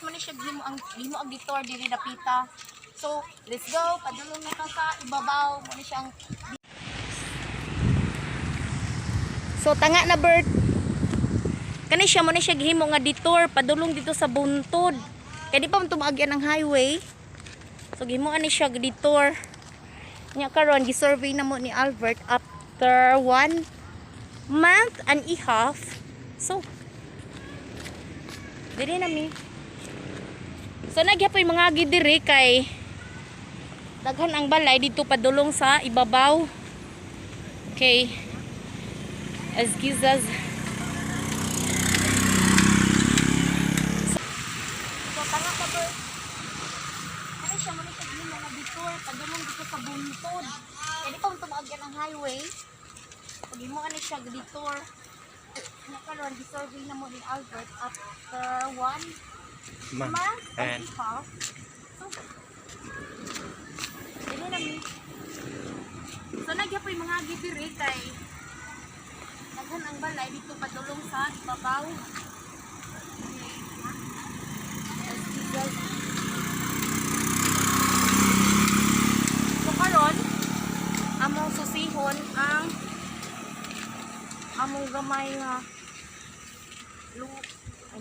Man ni siya gihimo ang gihimo ang detour diri dapita. So, let's go. Padulong na ta sa ibabaw. Mo ni siya ang. So tanga na, Bert. Kani siya mo ni siya gihimo nga detour padulong dito sa buntod. Kay di pa man tumaagyan ang highway. So gihimuan ni siya detour. Nya karon gi-survey na mo ni Albert after one month and a half. So diri na mi. So nagyapoy mga diri kay daghan ang balay dito padulong sa ibabaw. Okay. Excuse us. So tanga ka, Bert. Ano siya mo siya gihimo nga detour padulong dito sa buntod. Kaya di pa man tumaagyan ang highway. Pag imo ani siya detour. Nya karon gi-survey na mo ni Albert after one Month month and and a half. So, dili na mi. So nagyapoy mga diri kay daghan ang balay dito padulong sa ibabaw. Okay. So karon among susihon ang among gamay nga lu ay,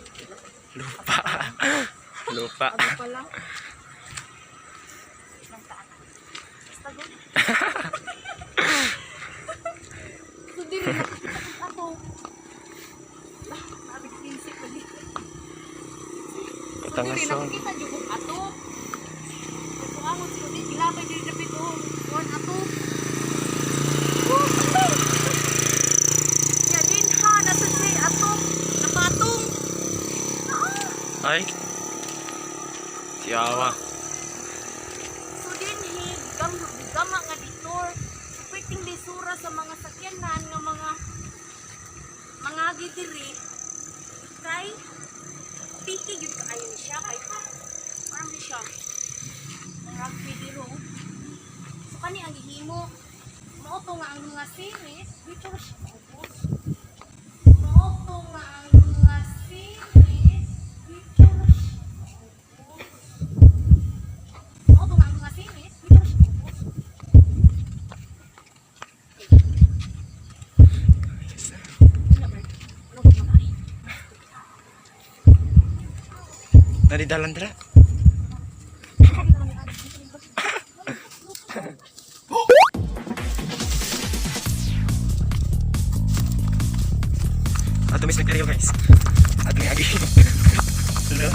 Lupa. Lupa. ano pala? Lang taan. Basta go. So diri nakita ko ato. Lah, nabig pinsik lagi. So diri Patangason. nakikita jud ko ato. So angot ko di gilabay diri dapit oh. Kuan ato. Ya din ha nasa siya ato. Napatong. Ay. Siyawa. So dinhi gam gama nga detour. So perting lisura sa mga sakyanan nga mga diri kay piki gyud kaayo ni siya kay parang ni siya ang rugby diro. So kani ang gihimo mao to nga ang mga series dito ra siya maubos. Mao to nga ang mga series dito ra siya maubos. Mao to nga ang mga series dito ra siya maubos. Ano ba? Ano ba mga Naridalan dira. Ato mis nagkariyo, guys. Ato ni agi. Hello.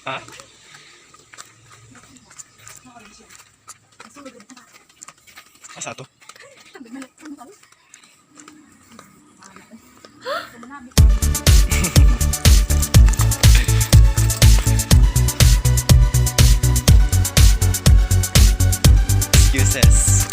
Ha? Asa to? Excuses.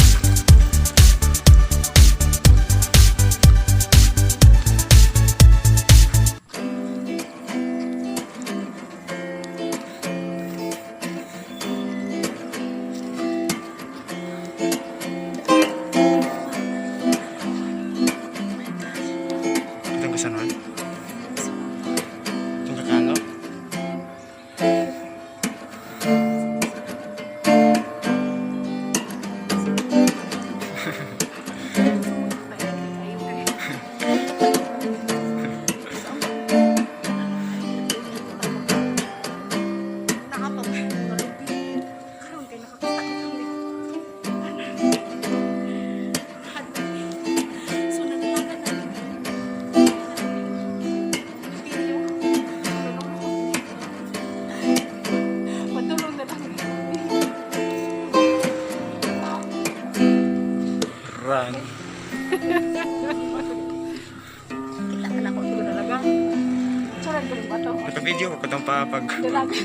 Naka-video ko itong papag. Dalaga.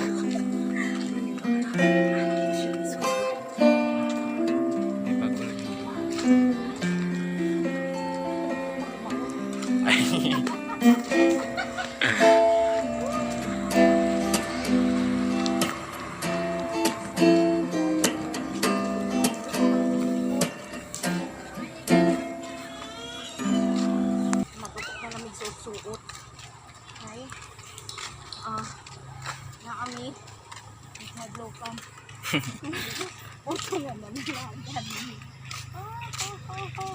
Ay, bago lang. Ay. Matutok na lamig suot-suot. Ay. Ah. Na kami. Naglo pa. Uto nga naman na. Ah, oh, oh, oh.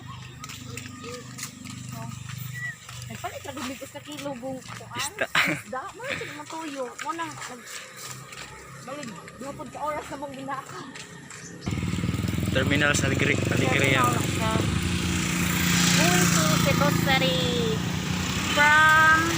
Oh. Nagpalit ra gud ka kilo gung kuan. Isda. Isda. Mo na sila matuyo. Mo nang nag balik duha pod ka oras na mong ginaka. Terminal sa Alegria. Alegria. Going to Cebu City from